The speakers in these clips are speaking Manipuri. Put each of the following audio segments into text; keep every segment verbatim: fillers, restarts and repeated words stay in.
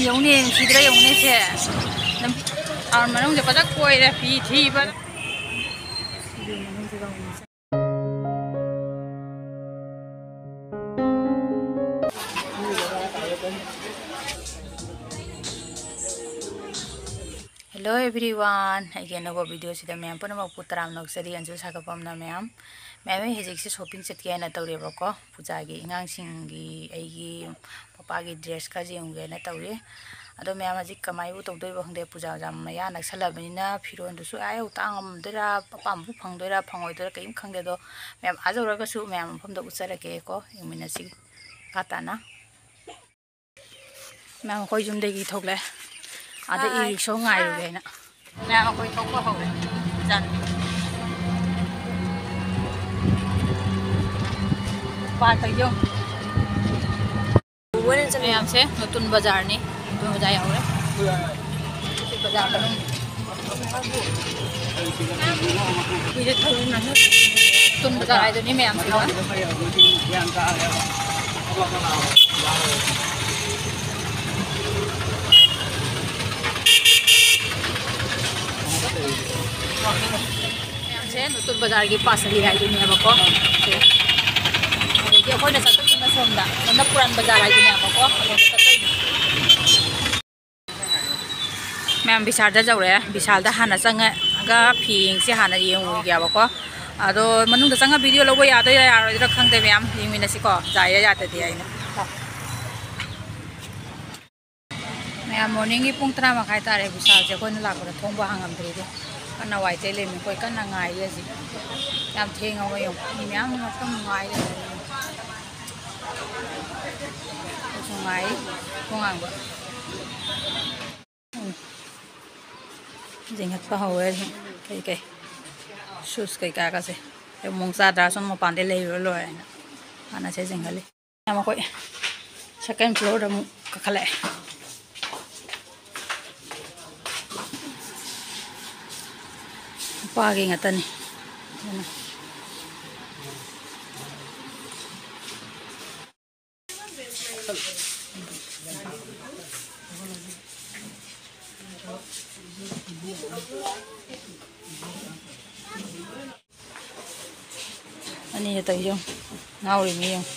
ꯌꯦꯡꯉꯨꯅꯦ, ꯅꯨꯡꯁꯤꯗ꯭ꯔꯥ ꯌꯦꯡꯉꯨꯅꯦ ꯁꯦ꯫ ꯂꯝꯕꯤ, ꯇꯥꯎꯟ ꯃꯅꯨꯡꯁꯦ ꯐꯖ ꯀꯣꯏꯔꯦ, ꯐꯤ ꯊꯤꯕ꯫ Hello everyone, ꯑꯩꯒꯤ ꯑꯅꯧꯕ video ꯁꯤꯗ ꯃꯌꯥꯝ ꯄꯨꯝꯅꯃꯛꯄꯨ ꯇꯔꯥꯝꯅ ꯑꯣꯛꯆꯔꯤ꯫ ꯑꯟꯖꯨ ꯁꯥꯒꯠꯄꯝꯅ ꯃꯌꯥꯝ, ꯃꯌꯥꯝ ꯑꯩ ꯍꯧꯖꯤꯛꯁꯦ shopping ꯆꯠꯀꯦ ꯍꯥꯏꯅ ꯇꯧꯔꯦꯕꯀꯣ꯫ ꯄꯨꯖꯥꯒꯤ ꯑꯉꯥꯡꯁꯤꯡꯒꯤ, ꯑꯩꯒꯤ ꯄꯄꯥꯒꯤ dress ꯈꯔ ꯌꯦꯡꯒꯦꯅ ꯇꯧꯔꯤ꯫ ꯑꯗꯣ ꯃꯌꯥꯝ ꯍꯧꯖꯤꯛ ꯀꯃꯥꯏꯕꯨ ꯇꯧꯗꯣꯏꯕ ꯈꯪꯗꯦ, ꯄꯨꯖꯥ ꯌꯥꯝ ꯃꯌꯥ ꯅꯛꯁꯜꯂꯕꯅꯤꯅ ꯐꯤꯔꯣꯟꯗꯨꯁꯨ ꯑꯥ ꯌꯧ ꯇꯥꯡꯉꯝꯗꯣꯏꯔꯥ, ꯑꯄꯥꯝꯕꯕꯨ ꯐꯪꯗꯣꯏꯔꯥ ꯐꯪꯉꯣꯏꯗꯣꯏꯔꯥ ꯀꯔꯤꯝ ꯈꯪꯗꯦ꯫ ꯑꯗꯣ ꯃꯌꯥꯝ ꯑꯥ ꯌꯧꯔꯒꯁꯨ ꯃꯌꯥꯝ ꯃꯐꯝꯗ ꯎꯠꯆꯔꯛꯀꯦꯀꯣ, ꯌꯦꯡꯃꯤꯟꯅꯁꯤ ꯃꯈꯥ ꯇꯥꯅ꯫ ꯃꯌꯥꯝ ꯑꯩꯈꯣꯏ ꯌꯨꯝꯗꯒꯤ ꯊꯣꯛꯂꯛꯑꯦ, ꯑꯥꯗ ꯏ ꯔꯤꯛꯁꯣ ꯉꯥꯏꯔꯨꯒꯦ ꯍꯥꯏꯅ꯫ ꯃꯌꯥꯝ ꯑꯩꯈꯣꯏ ꯊꯣꯛꯄ ꯍꯧꯔꯦ꯫ ꯄꯥꯠꯇ ꯌꯦꯡꯉꯨ꯫ ꯃꯌꯥꯝꯁꯦ ꯅꯨꯇꯨꯟ ꯕꯖꯥꯔꯅꯤ, ꯅꯨꯇꯨꯟ ꯕꯖꯥꯔ ꯌꯧꯔꯦ꯫ ꯁꯤ ꯕꯖꯥꯔ ꯃꯅꯨꯡ꯫ ꯅꯨꯇꯨꯟ ꯕꯖꯥꯔ ꯍꯥꯏꯗꯨꯅꯤ ꯃꯌꯥꯝꯁꯤꯀꯣ꯫ ꯃꯌꯥꯝꯁꯦ ꯅꯨꯇꯨꯟ ꯕꯖꯥꯔꯒꯤ ꯄꯥꯁꯂꯤ ꯍꯥꯏꯗꯨꯅꯦꯕꯀꯣ꯫ ꯑꯗꯒꯤ ꯑꯩꯈꯣꯏꯅ ꯆꯠꯇꯣꯏꯁꯤꯅ ꯁꯣꯝꯗ, ꯁꯣꯝꯗ ꯄꯨꯔꯥꯟ ꯕꯖꯥꯔ ꯍꯥꯏꯗꯨꯅꯦꯕꯀꯣ, ꯑꯗꯣꯝꯗ ꯆꯠꯇꯣꯏꯅꯦ꯫ ꯃꯌꯥꯝ ꯕꯤꯁꯥꯜꯗ ꯌꯧꯔꯛꯑꯦ꯫ ꯕꯤꯁꯥꯜꯗ ꯍꯥꯟꯅ ꯆꯪꯉꯒ ꯐꯤ ꯌꯦꯡꯁꯦ ꯍꯥꯟꯅ ꯌꯦꯡꯉꯨꯒꯦꯕꯀꯣ꯫ ꯑꯗꯣ ꯃꯅꯨꯡꯗ ꯆꯪꯉ video ꯂꯧꯕ ꯌꯥꯗꯣꯏꯔꯥ ꯌꯥꯔꯣꯏꯗꯣꯏꯔꯥ ꯈꯪꯗꯦ ꯃꯌꯥꯝ, ꯌꯦꯡꯃꯤꯟꯅꯁꯤꯀꯣ, ꯌꯥꯏꯔ ꯌꯥꯗꯗꯤ ꯍꯥꯏꯅ꯫ ꯃꯌꯥꯝ, morning ꯒꯤ ꯄꯨꯡ ꯇꯔꯥ ꯃꯈꯥꯏ ꯇꯥꯔꯦ꯫ ꯕꯤꯁꯥꯜꯁꯦ ꯑꯩꯈꯣꯏꯅ ꯂꯥꯛꯄꯗ ꯊꯣꯡꯕ ꯍꯥꯡꯉꯝꯗ꯭ꯔꯤꯗꯣ, ꯀꯟꯅ ꯋꯥꯏ ꯇꯩ ꯂꯩꯔꯝꯃꯤ꯫ ꯑꯩꯈꯣꯏ ꯀꯟꯅ ꯉꯥꯏꯔꯤ ꯍꯧꯖꯤꯛ꯫ ꯌꯥꯝ ꯊꯦꯡꯉꯕ ꯌꯦꯡꯉꯨ, ꯃꯤ ꯃꯌꯥꯝ ꯃꯐꯝ ꯉꯥꯏ ꯂꯩꯔꯝꯃꯤ꯫ ꯑꯩꯈꯣꯏꯁꯨ ꯉꯥꯏꯔꯤ ꯊꯣꯡ ꯍꯥꯡꯕ꯫ ꯎꯝ꯫ ꯆꯤꯡꯈꯠꯄ ꯍꯧꯔꯦ꯫ ꯀꯩꯀꯩ shoes ꯀꯩꯀꯥꯒꯁꯦ ꯃꯑꯣꯡ ꯆꯥꯗ꯭ꯔꯥ? ꯁꯨꯝ ꯃꯄꯥꯟꯗꯩ ꯂꯩꯔꯨꯔ ꯂꯣꯏꯔꯦꯅ ꯍꯥꯟꯅ ꯁꯦ ꯆꯤꯡꯈꯠꯂꯤ꯫ ꯃꯈꯣꯏ second floor ꯗ ꯑꯃꯨꯛ ꯀꯥꯈꯠꯂꯛꯑꯦ꯫ ꯅꯨꯄꯥꯒꯤ ꯉꯥꯛꯇꯅꯤ꯫ ꯑꯗꯨꯅ ꯑꯩꯅ ꯇꯧꯔꯤꯁꯦ ꯌꯦꯡꯉꯨ꯫ ꯉꯥꯎꯔꯤꯕꯅꯤ ꯌꯦꯡꯉꯨ꯫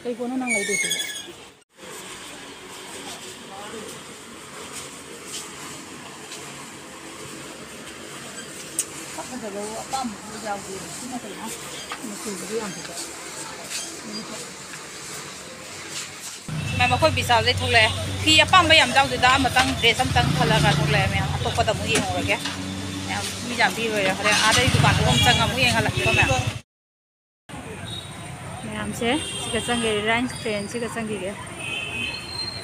ꯀꯩ ꯄꯣꯠꯅꯣ ꯅꯪ ꯂꯩꯗꯣꯏꯁꯤꯕꯣ? ꯐꯖꯕ ꯑꯄꯥꯝꯕ ꯌꯥꯎꯗꯦ꯫ ꯁꯤꯅ ꯀꯩꯅꯣ? ꯃꯆꯨꯗꯨꯗꯤ ꯌꯥꯝ ꯐꯖꯩ꯫ ꯃꯦꯝ, ꯑꯩꯈꯣꯏ ꯕꯤꯁꯥꯜꯗꯩ ꯊꯣꯛꯂꯛꯑꯦ꯫ ꯐꯤ ꯑꯄꯥꯝꯕ ꯌꯥꯝ ꯌꯥꯎꯗꯦꯗ, ꯑꯃꯇꯪ, ꯗ꯭ꯔꯦꯁ ꯑꯃꯇꯪ ꯈꯜꯂꯒ ꯊꯣꯛꯂꯛꯑꯦ ꯃꯌꯥꯝ꯫ ꯑꯇꯣꯞꯄꯗ ꯑꯃꯨꯛ ꯌꯦꯡꯉꯨꯔꯒꯦ꯫ ꯃꯌꯥꯝ ꯃꯤ ꯌꯥꯝ ꯄꯤꯔꯣꯏꯔꯦ꯫ ꯍꯣꯔꯦꯟ ꯑꯥꯗꯩ ꯗꯨꯀꯥꯟꯗꯨꯗ ꯑꯃꯨꯛ ꯆꯪꯉ ꯑꯃꯨꯛ ꯌꯦꯡꯍꯜꯂꯛꯀꯦꯀꯣ ꯃꯌꯥꯝ꯫ ꯃꯌꯥꯝꯁꯦ ꯁꯤꯒ ꯆꯪꯒꯦ, ꯔꯤꯂꯥꯏꯟꯁ ꯇ꯭ꯔꯦꯟꯁꯤꯒ ꯆꯪꯈꯤꯒꯦ꯫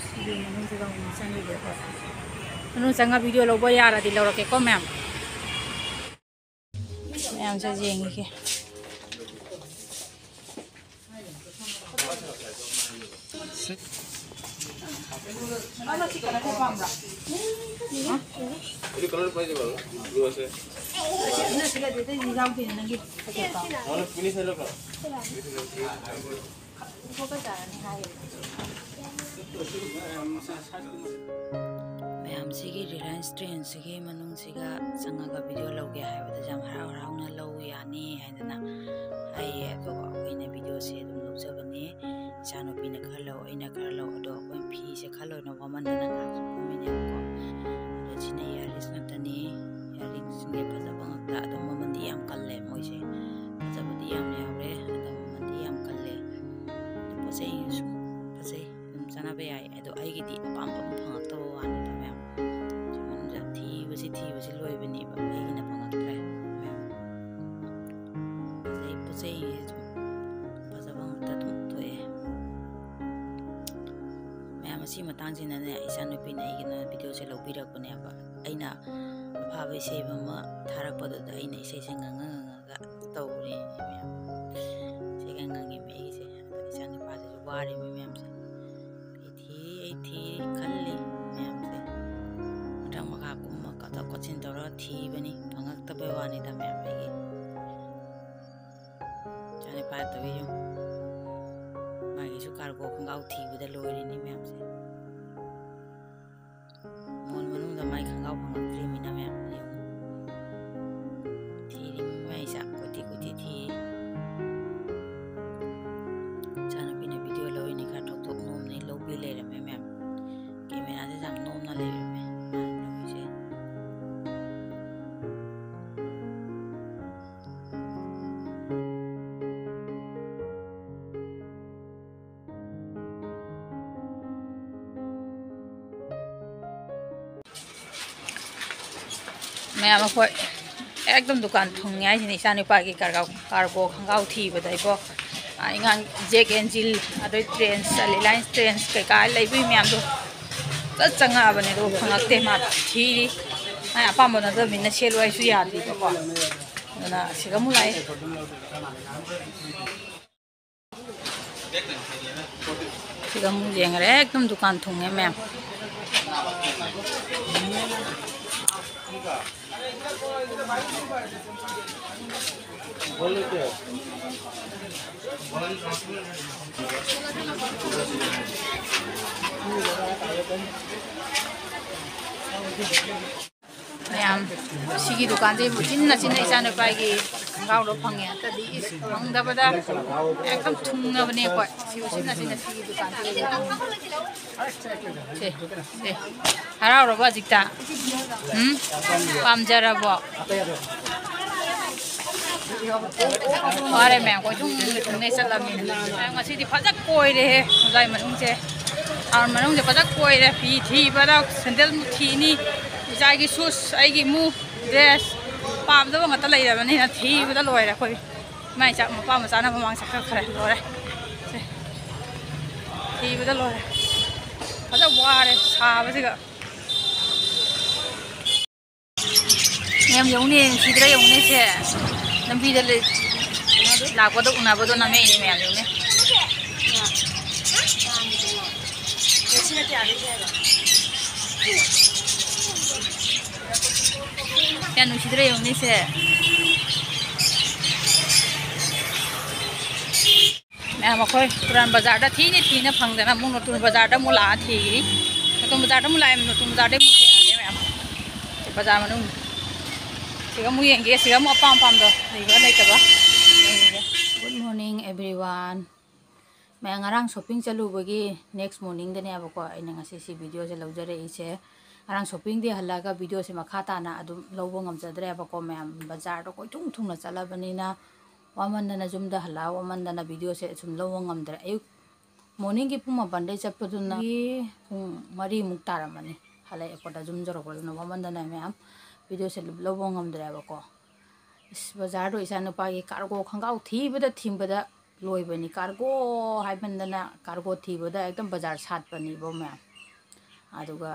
ꯁꯤꯒꯤ ꯃꯅꯨꯡꯁꯤꯗ ꯑꯃꯨꯛ ꯆꯪꯈꯤꯒꯦ ꯑꯩꯈꯣꯏ꯫ ꯃꯅꯨꯡ ꯆꯪꯉ ꯚꯤꯗꯤꯑꯣ ꯂꯧꯕ ꯌꯥꯔꯗꯤ ꯂꯧꯔꯛꯀꯦꯀꯣ ꯃꯌꯥꯝ꯫ ꯃꯌꯥꯝꯁꯦ ꯌꯦꯡꯉꯤꯒꯦ꯫ ꯃꯌꯥꯝꯁꯤꯒꯤ ꯔꯤꯂꯥꯏꯟꯁ ꯇ꯭ꯔꯦꯟꯁꯤꯒꯤ ꯃꯅꯨꯡꯁꯤꯒ ꯆꯪꯉꯒ ꯚꯤꯗꯤꯑꯣ ꯂꯧꯒꯦ ꯍꯥꯏꯕꯗ ꯌꯥꯝ ꯍꯔꯥꯎ ꯍꯔꯥꯎꯅ ꯂꯧ ꯌꯥꯅꯤ ꯍꯥꯏꯗꯅ ꯍꯥꯏꯌꯦ꯫ ꯑꯗꯨꯒ ꯑꯩꯈꯣꯏꯅ ꯚꯤꯗꯤꯑꯣꯁꯦ ꯑꯗꯨꯝ ꯂꯧꯖꯕꯅꯦ꯫ ꯏꯆꯥꯅꯨꯄꯤꯅ ꯈꯔ ꯂꯧ, ꯑꯩꯅ ꯈꯔ ꯂꯧ꯫ ꯑꯗꯣ ꯑꯩꯈꯣꯏ ꯐꯤꯁꯦ ꯈꯜꯂꯣꯏꯅ ꯋꯥꯃꯟꯗꯅ ꯉꯥꯏꯍꯥꯛꯁꯨ ꯐꯝꯃꯤꯅꯦꯕꯀꯣ꯫ ꯑꯗꯣ ꯁꯤꯅ ꯏꯌꯥꯔꯤꯁ ꯉꯥꯛꯇꯅꯤ꯫ ꯏꯌꯥꯔꯤꯡꯁꯤꯡꯁꯦ ꯐꯖꯕ ꯉꯥꯛꯇ꯫ ꯑꯗꯣ ꯃꯃꯜꯗꯤ ꯌꯥꯝ ꯀꯜꯂꯦ ꯃꯣꯏꯁꯦ꯫ ꯐꯖꯕꯗꯤ ꯌꯥꯝ ꯌꯥꯎꯔꯦ꯫ ꯑꯗꯣ ꯃꯃꯜꯗꯤ ꯌꯥꯝ ꯀꯜꯂꯦ꯫ ꯑꯗꯣ ꯄꯣꯠ ꯆꯩꯁꯨ ꯐꯖꯩ꯫ ꯑꯗꯨꯝ ꯆꯥꯅꯕ ꯌꯥꯏ꯫ ꯁꯤ ꯃꯇꯥꯡꯁꯤꯅꯅꯦ, ꯏꯆꯥꯅꯨꯄꯤꯅ ꯑꯩꯒꯤꯅ ꯚꯤꯗꯤꯑꯣꯁꯦ ꯂꯧꯕꯤꯔꯛꯄꯅꯦꯕ꯫ ꯑꯩꯅ ꯑꯐꯥꯕ ꯏꯁꯩ ꯑꯃ ꯊꯥꯔꯛꯄꯗꯨꯗ ꯑꯩꯅ ꯏꯁꯩꯁꯦ ꯉꯪꯉ ꯉꯪꯉꯒ ꯇꯧꯔꯦ ꯃꯌꯥꯝ꯫ ꯏꯁꯩꯒ ꯉꯪꯉꯦꯃꯤ ꯑꯩꯒꯤꯁꯦ꯫ ꯑꯗꯣ ꯏꯆꯥꯅꯨꯄꯥꯁꯤꯁꯨ ꯋꯥꯔꯦꯃꯤ ꯃꯌꯥꯝꯁꯦ꯫ ꯑꯩ ꯊꯤ, ꯑꯩ ꯊꯤ ꯈꯜꯂꯤ ꯃꯌꯥꯝꯁꯦ꯫ ꯃꯊꯛ ꯃꯈꯥ ꯀꯨꯝꯃ ꯀꯣꯊꯣꯛ ꯀꯣꯠꯁꯤꯟ ꯇꯧꯔꯒ ꯊꯤꯕꯅꯤ, ꯐꯪꯉꯛꯇꯕꯩ ꯋꯥꯅꯤꯗ ꯃꯌꯥꯝ ꯑꯩꯒꯤ꯫ ꯏꯆꯥꯅꯨꯄꯥ ꯇꯧꯔꯤ ꯌꯦꯡꯉꯨ꯫ ꯃꯥꯒꯤꯁꯨ ꯀꯥꯔꯒꯣ ꯈꯣꯡꯒ꯭ꯔꯥꯎ ꯊꯤꯕꯗ ꯂꯣꯏꯔꯤꯅꯤ ꯃꯌꯥꯝꯁꯦ꯫ ꯃꯣꯟ ꯃꯅꯨꯡꯗ ꯃꯥꯏ ꯈꯣꯡꯒ꯭ꯔꯥꯎ ꯐꯪꯉꯛꯇ꯭ꯔꯤꯃꯤꯅ ꯃꯌꯥꯝ ꯌꯦꯡꯉꯨ꯫ ꯊꯤꯔꯤꯃꯤ ꯃꯥꯏ ꯆꯥꯛ ꯀꯣꯏꯊꯤ ꯀꯣꯏꯊꯤ ꯊꯤꯔꯤ꯫ ꯏꯆꯥꯅꯨꯄꯤꯅ ꯚꯤꯗꯤꯑꯣ ꯂꯧꯔꯤꯅꯤ ꯈꯔ ꯊꯣꯛ ꯊꯣꯛ ꯅꯣꯝꯅꯤ ꯂꯧꯕꯤ ꯂꯩꯔꯝꯃꯦ ꯃꯌꯥꯝ꯫ ꯀꯦꯃꯦꯔꯥꯁꯦ ꯌꯥꯝ ꯅꯣꯝꯅ ꯂꯩꯔꯝꯃꯦ ꯃꯥꯅ ꯂꯧꯔꯤꯁꯦ꯫ ꯃꯌꯥꯝ ꯑꯩꯈꯣꯏ ꯑꯦꯛꯗꯝ ꯗꯨꯀꯥꯟ ꯊꯨꯡꯉꯦ ꯍꯥꯏꯁꯤꯅꯤ꯫ ꯏꯆꯥꯅꯨꯄꯥꯒꯤ ꯀꯥꯔꯒꯣ, ꯀꯥꯔꯒꯣ ꯈꯣꯡꯒ꯭ꯔꯥꯎ ꯊꯤꯕꯗ ꯏꯕꯣ, ꯑꯉꯥꯡ ꯖꯦꯛ ꯑꯦꯟ ꯖꯤꯜ, ꯑꯗꯩ ꯇ꯭ꯔꯦꯟꯁ, ꯂꯤꯂꯥꯏꯟꯁ ꯇ꯭ꯔꯦꯟꯁ ꯀꯩꯀꯥ ꯂꯩꯕꯒꯤ ꯃꯌꯥꯝꯗꯣ ꯆꯠ ꯆꯪꯉꯛꯑꯕꯅꯦ, ꯑꯗꯨꯒ ꯐꯪꯉꯛꯇꯦ꯫ ꯃꯥ ꯊꯤꯔꯤ, ꯃꯥꯏ ꯑꯄꯥꯝꯕ ꯅꯠꯇꯕꯅꯤꯅ ꯁꯦꯠꯂꯨ ꯍꯥꯏꯁꯨ ꯌꯥꯗꯦꯕꯀꯣ꯫ ꯑꯗꯨꯅ ꯁꯤꯗ ꯑꯃꯨꯛ ꯂꯥꯛꯑꯦ꯫ ꯁꯤꯗ ꯑꯃꯨꯛ ꯌꯦꯡꯈ꯭ꯔꯦ, ꯑꯦꯛꯗꯝ ꯗꯨꯀꯥꯟ ꯊꯨꯡꯉꯦ ꯃꯌꯥꯝ꯫ ꯃꯌꯥꯝ, ꯁꯤꯒꯤ ꯗꯨꯀꯥꯟꯁꯦ ꯎꯆꯤꯟ ꯅꯥꯆꯤꯟꯅ ꯏꯆꯥꯅꯨꯄꯥꯒꯤ ꯈꯣꯡꯒ꯭ꯔꯥꯎꯗꯣ ꯐꯪꯉꯦ꯫ ꯅꯠꯇ꯭ꯔꯗꯤ ꯏꯁ, ꯐꯪꯗꯕꯗ ꯑꯦꯛꯗꯝ ꯊꯨꯡꯉꯕꯅꯦ ꯑꯩꯈꯣꯏ꯫ ꯁꯤ ꯎꯆꯤꯟ ꯅꯥꯆꯤꯟꯅ ꯁꯤꯒꯤ ꯗꯨꯀꯥꯟꯁꯦ ꯂꯩꯕ꯫ ꯁꯦ, ꯁꯦ꯫ ꯍꯔꯥꯎꯔꯕꯣ ꯍꯧꯖꯤꯛꯇ? ꯎꯝ? ꯄꯥꯝꯖꯔꯕꯣ? ꯋꯥꯔꯦ ꯃꯌꯥꯝ, ꯀꯣꯏꯊꯨꯡ ꯊꯨꯡꯉꯩ ꯆꯠꯂꯝꯃꯤꯅ꯫ ꯉꯁꯤꯗꯤ ꯐꯖ ꯀꯣꯏꯔꯦꯍꯦ, ꯍꯣꯖꯥꯏ ꯃꯅꯨꯡꯁꯦ꯫ ꯇꯥꯎꯟ ꯃꯅꯨꯡꯁꯦ ꯐꯖ ꯀꯣꯏꯔꯦ꯫ ꯐꯤ ꯊꯤꯕꯗ ꯁꯦꯟꯗꯜ ꯊꯤꯅꯤ, ꯏꯆꯥꯒꯤ ꯁꯨꯁ, ꯑꯩꯒꯤ ꯃꯨ, ꯗ꯭ꯔꯦꯁ, ꯄꯥꯝꯗꯕ ꯉꯥꯛꯇ ꯂꯩꯔꯕꯅꯤꯅ ꯊꯤꯕꯗ ꯂꯣꯏꯔꯦ ꯑꯩꯈꯣꯏ꯫ ꯃꯥꯏ ꯆꯥꯛ ꯃꯄꯥ ꯃꯆꯥꯅꯕ ꯃꯃꯥꯡ ꯆꯠꯈ꯭ꯔꯦ, ꯂꯣꯏꯔꯦ꯫ ꯁꯦ꯫ ꯊꯤꯕꯗ ꯂꯣꯏꯔꯦ꯫ ꯋꯥꯔꯦ ꯁꯥꯕꯁꯤꯒ꯫ ꯃꯌꯥꯝ ꯌꯦꯡꯉꯨꯅꯦ, ꯅꯨꯡꯁꯤꯗ꯭ꯔꯥ ꯌꯦꯡꯉꯨꯅꯦ ꯁꯦ꯫ ꯂꯝꯕꯤꯗ ꯂꯩ-, ꯂꯥꯛꯄꯗ ꯎꯅꯕꯗꯣ ꯅꯝꯃꯛꯏꯅꯦ ꯃꯌꯥꯝ ꯌꯦꯡꯉꯨꯅꯦ꯫ ꯀꯌꯥ ꯅꯨꯡꯁꯤꯗ꯭ꯔꯥ ꯌꯦꯡꯉꯨꯅꯦ ꯁꯦ꯫ ꯃꯌꯥꯝ ꯑꯩꯈꯣꯏ ꯄꯨꯔꯥꯟ ꯕꯖꯥꯔꯗ ꯊꯤꯅ ꯊꯤꯅ ꯐꯪꯗꯅ ꯑꯃꯨꯛ ꯅꯣꯇꯨꯜ ꯕꯖꯥꯔꯗ ꯑꯃꯨꯛ ꯂꯥꯛꯑ ꯊꯤꯔꯤ꯫ ꯅꯣꯇꯨꯜ ꯕꯖꯥꯔꯗ ꯑꯃꯨꯛ ꯂꯥꯛꯑꯦ, ꯅꯣꯇꯨꯜ ꯕꯖꯥꯔꯗꯩ ꯑꯃꯨꯛ ꯌꯦꯡꯉꯒꯦ ꯃꯌꯥꯝ꯫ ꯁꯤ ꯕꯖꯥꯔ ꯃꯅꯨꯡ꯫ ꯁꯤꯒ ꯑꯃꯨꯛ ꯌꯦꯡꯒꯦ, ꯁꯤꯒ ꯑꯃꯨꯛ ꯑꯄꯥꯝ ꯑꯄꯥꯝꯕ ꯂꯩꯕ꯭ꯔꯥ ꯂꯩꯇꯕ꯭ꯔꯥ ꯌꯦꯡꯉꯒꯦ꯫ Good morning everyone꯫ ꯃꯌꯥꯝ ꯉꯔꯥꯡ shopping ꯆꯠꯂꯨꯕꯒꯤ next morningꯗꯅꯦꯕꯀꯣ ꯑꯩꯅ ꯉꯁꯤ ꯁꯤ videoꯁꯦ ꯂꯧꯖꯔꯛꯏꯁꯦ꯫ ꯉꯔꯥꯡ shoppingꯗꯤ ꯍꯜꯂꯛꯑꯒ videoꯁꯦ ꯃꯈꯥ ꯇꯥꯅ ꯑꯗꯨꯝ ꯂꯧꯕ ꯉꯝꯖꯗ꯭ꯔꯦꯕꯀꯣ ꯃꯌꯥꯝ꯫ ꯕꯖꯥꯔꯗꯣ ꯀꯣꯏꯊꯨꯡ ꯊꯨꯡꯅ ꯆꯠꯂꯕꯅꯤꯅ ꯋꯥꯃꯟꯗꯅ ꯌꯨꯝꯗ ꯍꯜꯂꯛꯑ ꯋꯥꯃꯟꯗꯅ videoꯁꯦ ꯁꯨꯝ ꯂꯧꯕ ꯉꯝꯗ꯭ꯔꯦ꯫ ꯑꯌꯨꯛ morningꯒꯤ ꯄꯨꯡ ꯃꯥꯄꯟꯗꯩ ꯆꯠꯄꯗꯨꯅ ꯄꯨꯡ ꯃꯔꯤꯃꯨꯛ ꯇꯥꯔꯝꯃꯅꯤ ꯍꯜꯂꯛꯑꯦ ꯑꯦꯌꯥꯔꯄꯣꯔꯠꯇ ꯌꯨꯝ ꯌꯧꯔꯛꯄꯗꯨꯅ꯫ ꯋꯥꯃꯟꯗꯅ ꯃꯌꯥꯝ videoꯁꯦ ꯂꯧꯕ ꯉꯝꯗ꯭ꯔꯦꯕꯀꯣ꯫ ꯏꯁ, ꯕꯖꯥꯔꯗꯣ ꯏꯆꯥꯅꯨꯄꯥꯒꯤ cargo ꯈꯣꯡꯒ꯭ꯔꯥꯎ ꯊꯤꯕꯗ ꯊꯤꯕꯗ ꯂꯣꯏꯕꯅꯤ꯫ Cargo ꯍꯥꯏꯃꯟꯗꯅ cargo ꯊꯤꯕꯗ ꯍꯦꯛꯇ ꯕꯖꯥꯔ ꯁꯥꯠꯄꯅꯤꯕꯣ ꯃꯌꯥꯝ꯫ ꯑꯗꯨꯒ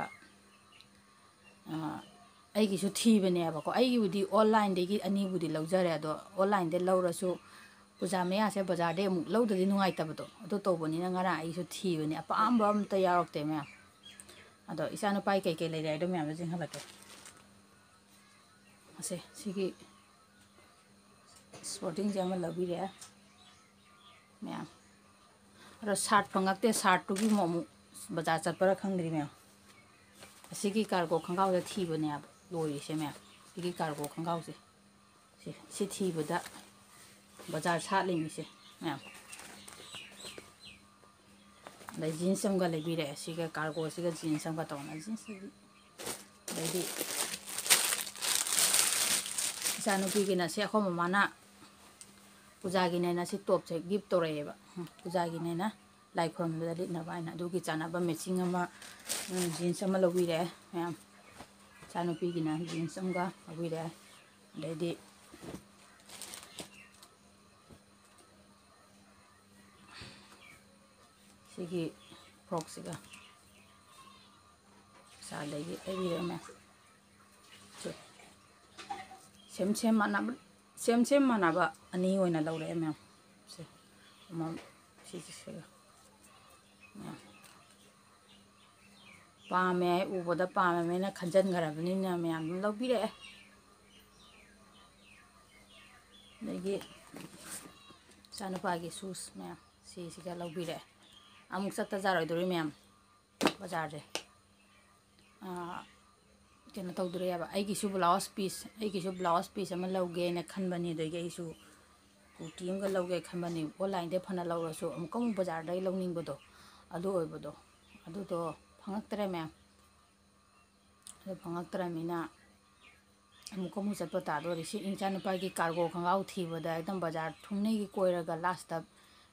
ꯑ, ꯑꯩꯒꯤꯁꯨ ꯊꯤꯕꯅꯦꯕꯀꯣ꯫ ꯑꯩꯒꯤꯕꯨꯗꯤ onlineꯗꯒꯤ ꯑꯅꯤꯕꯨꯗꯤ ꯂꯧꯖꯔꯦ, ꯑꯗꯣ onlineꯗ ꯂꯧꯔꯁꯨ ꯄꯨꯖꯥ ꯃꯌꯥꯁꯦ ꯕꯖꯥꯔꯗꯩ ꯑꯃꯨꯛ ꯂꯧꯗ꯭ꯔꯗꯤ ꯅꯨꯡꯉꯥꯏꯇꯕꯗꯣ ꯑꯗꯨ ꯇꯧꯕꯅꯤꯅ ꯉꯔꯥꯡ ꯑꯩꯁꯨ ꯊꯤꯕꯅꯦ, ꯑꯄꯥꯝꯕ ꯑꯝꯇ ꯌꯥꯎꯔꯛꯇꯦ ꯃꯌꯥꯝ꯫ ꯑꯗꯣ ꯏꯆꯥꯅꯨꯄꯥꯒꯤ ꯀꯩꯀꯩ ꯂꯩꯔꯦ ꯍꯥꯏꯗꯣ ꯃꯌꯥꯝꯗꯣ ꯆꯤꯡꯍꯜꯂꯛꯀꯦ꯫ ꯑꯁꯦ ꯁꯤꯒꯤ sportingꯁꯦ ꯑꯃ ꯂꯧꯕꯤꯔꯦ ꯃꯌꯥꯝ꯫ ꯑꯗꯣ shirt ꯐꯪꯉꯛꯇꯦ, shirtꯇꯨꯒꯤ ꯑꯃꯨꯛ, ꯑꯃꯨꯛ ꯕꯖꯥꯔ ꯆꯠꯄ꯭ꯔꯥ ꯈꯪꯗ꯭ꯔꯤ ꯃꯌꯥꯝ꯫ ꯑꯁꯤꯒꯤ cargo ꯈꯣꯡꯒ꯭ꯔꯥꯎꯁꯦ ꯊꯤꯕꯅꯦꯕ ꯂꯣꯏꯔꯤꯁꯦ ꯃꯌꯥꯝ꯫ ꯁꯤꯒꯤ cargo ꯈꯣꯡꯒ꯭ꯔꯥꯎꯁꯦ ꯁꯤ, ꯁꯤ ꯊꯤꯕꯗ ꯕꯖꯥꯔ ꯁꯥꯠꯂꯤꯃꯤꯁꯦ ꯃꯌꯥꯝ꯫ ꯑꯗꯩ jeans ꯑꯃꯒ ꯂꯩꯕꯤꯔꯛꯑꯦ, ꯁꯤꯒ cargoꯁꯤꯒ jeans ꯑꯃꯒ ꯇꯧꯅ꯫ Jeansꯁꯤꯗꯤ ꯑꯗꯩꯗꯤ ꯏꯆꯥꯅꯨꯄꯤꯒꯤꯅ ꯁꯤ ꯑꯩꯈꯣꯏ ꯃꯃꯥꯅ ꯄꯨꯖꯥꯒꯤꯅꯦꯅ ꯁꯤ topꯁꯦ gift ꯇꯧꯔꯛꯑꯦꯕ꯫ ꯎꯝ, ꯄꯨꯖꯥꯒꯤꯅꯦꯅ ꯂꯥꯏ ꯈꯨꯔꯨꯝꯕꯗ ꯂꯤꯠꯅꯕ ꯍꯥꯏꯅ꯫ ꯑꯗꯨꯒꯤ ꯆꯥꯟꯅꯕ matching ꯑꯃ, ꯎꯝ, jeans ꯑꯃ ꯂꯧꯕꯤꯔꯦ ꯃꯌꯥꯝ꯫ ꯏꯆꯥꯅꯨꯄꯤꯒꯤꯅ jeans ꯑꯃꯒ ꯂꯧꯕꯤꯔꯦ꯫ ꯑꯗꯩꯗꯤ ꯁꯤꯒꯤ frockꯁꯤꯒ ꯑꯗꯒꯤ ꯂꯩꯕꯤꯔꯦ ꯃꯌꯥꯝ꯫ ꯁꯦ, ꯁꯦꯝ ꯁꯦꯝ ꯃꯥꯟꯅꯕ, ꯁꯦꯝ ꯁꯦꯝ ꯃꯥꯟꯅꯕ ꯑꯅꯤ ꯑꯣꯏꯅ ꯂꯧꯔꯛꯑꯦ ꯃꯌꯥꯝ꯫ ꯁꯦ, ꯑꯃ, ꯁꯤꯁꯦ ꯁꯦꯒ꯫ ꯃꯌꯥꯝ ꯄꯥꯝꯃꯦ, ꯎꯕꯗ ꯄꯥꯝꯃꯦꯅ ꯈꯟꯖꯟꯈ꯭ꯔꯕꯅꯤꯅ ꯃꯌꯥꯝ ꯑꯗꯨꯝ ꯂꯧꯕꯤꯔꯛꯑꯦ꯫ ꯑꯗꯒꯤ ꯏꯆꯥꯅꯨꯄꯥꯒꯤ ꯁꯨꯁ ꯃꯌꯥꯝ ꯁꯤꯁꯤꯒ ꯂꯧꯕꯤꯔꯛꯑꯦ꯫ ꯑꯃꯨꯛ ꯆꯠꯇ ꯌꯥꯔꯣꯏꯗꯧꯔꯤ ꯃꯌꯥꯝ, ꯕꯖꯥꯔꯁꯦ꯫ ꯑꯥ, ꯀꯩꯅꯣ ꯇꯧꯗꯣꯔꯦꯕ, ꯑꯩꯒꯤꯁꯨ ꯕ꯭ꯂꯥꯎꯁ ꯄꯤꯁ, ꯑꯩꯒꯤꯁꯨ ꯕ꯭ꯂꯥꯎꯁ ꯄꯤꯁ ꯑꯃ ꯂꯧꯒꯦꯅ ꯈꯟꯕꯅꯤ꯫ ꯑꯗꯒꯤ ꯑꯩꯁꯨ ꯀꯨꯔꯇꯤ ꯑꯃꯒ ꯂꯧꯒꯦ ꯈꯟꯕꯅꯤ꯫ ꯑꯣꯟꯂꯥꯏꯟꯗꯩ ꯐꯅ ꯂꯧꯔꯁꯨ ꯑꯃꯨꯛꯀ ꯑꯃꯨꯛ ꯕꯖꯥꯔꯗꯒꯤ ꯂꯧꯅꯤꯡꯕꯗꯣ ꯑꯗꯨ ꯑꯣꯏꯕꯗꯣ, ꯑꯗꯨꯗꯣ ꯐꯪꯉꯛꯇ꯭ꯔꯦ ꯃꯌꯥꯝ꯫ ꯑꯗꯨ ꯐꯪꯉꯛꯇ꯭ꯔꯃꯤꯅ ꯑꯃꯨꯛꯀ ꯑꯃꯨꯛ ꯆꯠꯄ ꯇꯥꯗꯣꯔꯤ꯫ ꯁꯤ ꯏꯆꯥꯅꯨꯄꯥꯒꯤ ꯀꯥꯔꯒꯣ ꯈꯣꯡꯒ꯭ꯔꯥꯎ ꯊꯤꯕꯗ ꯑꯦꯛꯗꯝ ꯕꯖꯥꯔ ꯊꯨꯝꯅꯩꯒꯤ ꯀꯣꯏꯔꯒ ꯂꯥꯁꯇ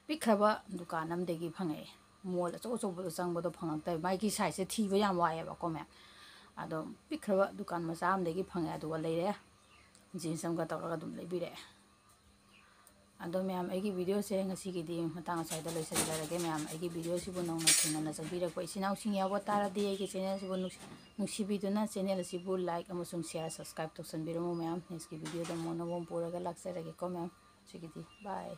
ꯄꯤꯛꯈ꯭ꯔꯕ ꯗꯨꯀꯥꯟ ꯑꯃꯗꯒꯤ ꯐꯪꯉꯛꯑꯦ꯫ ꯃꯣꯜ ꯑꯆꯧ ꯑꯆꯧꯕꯗ ꯆꯪꯕꯗꯣ ꯐꯪꯉꯛꯇꯕ꯫ ꯃꯥꯒꯤ ꯁꯥꯏꯖꯁꯦ ꯊꯤꯕ ꯌꯥꯝ ꯋꯥꯏꯑꯦꯕꯀꯣ ꯃꯌꯥꯝ꯫ ꯑꯗꯣ ꯄꯤꯛꯈ꯭ꯔꯕ ꯗꯨꯀꯥꯟ ꯃꯆꯥ ꯑꯃꯗꯒꯤ ꯐꯪꯉꯦ, ꯑꯗꯨꯒ ꯂꯩꯔꯦ꯫ ꯖꯤꯟꯁ ꯑꯃꯒ ꯇꯧꯔꯒ ꯑꯗꯨꯝ ꯂꯩꯕꯤꯔꯛꯑꯦ꯫ ꯑꯗꯣ ꯃꯌꯥꯝ, ꯑꯩꯒꯤ ꯚꯤꯗꯤꯑꯣꯁꯦ ꯉꯁꯤꯒꯤꯗꯤ ꯃꯇꯥꯡ ꯑꯁ꯭ꯋꯥꯏꯗ ꯂꯣꯏꯁꯤꯟꯖꯔꯒꯦ꯫ ꯃꯌꯥꯝ, ꯑꯩꯒꯤ ꯚꯤꯗꯤꯑꯣꯁꯤꯕꯨ ꯅꯧꯅ ꯊꯦꯡꯅꯅ ꯆꯪꯕꯤꯔꯛꯄ ꯏꯆꯤꯟ ꯏꯅꯥꯎꯁꯤꯡ ꯌꯥꯎꯕ ꯇꯥꯔꯗꯤ ꯑꯩꯒꯤ ꯆꯦꯅꯦꯜꯁꯤꯕꯨ ꯅꯨꯡꯁꯤ-, ꯅꯨꯡꯁꯤꯕꯤꯗꯨꯅ ꯆꯦꯅꯦꯜ ꯑꯁꯤꯕꯨ ꯂꯥꯏꯛ ꯑꯃꯁꯨꯡ ꯁꯤꯌꯥꯔ, ꯁꯕꯁꯀ꯭ꯔꯥꯏꯕ ꯇꯧꯁꯟꯕꯤꯔꯝꯃꯨ ꯃꯌꯥꯝ꯫ ꯅꯦꯛꯁꯀꯤ ꯚꯤꯗꯤꯑꯣꯗ ꯑꯃꯨꯛ ꯑꯅꯧꯕ ꯑꯃ ꯄꯨꯔꯒ ꯂꯥꯛꯆꯔꯒꯦꯀꯣ ꯃꯌꯥꯝ꯫ ꯉꯁꯤꯒꯤꯗꯤ ꯕꯥꯏ꯫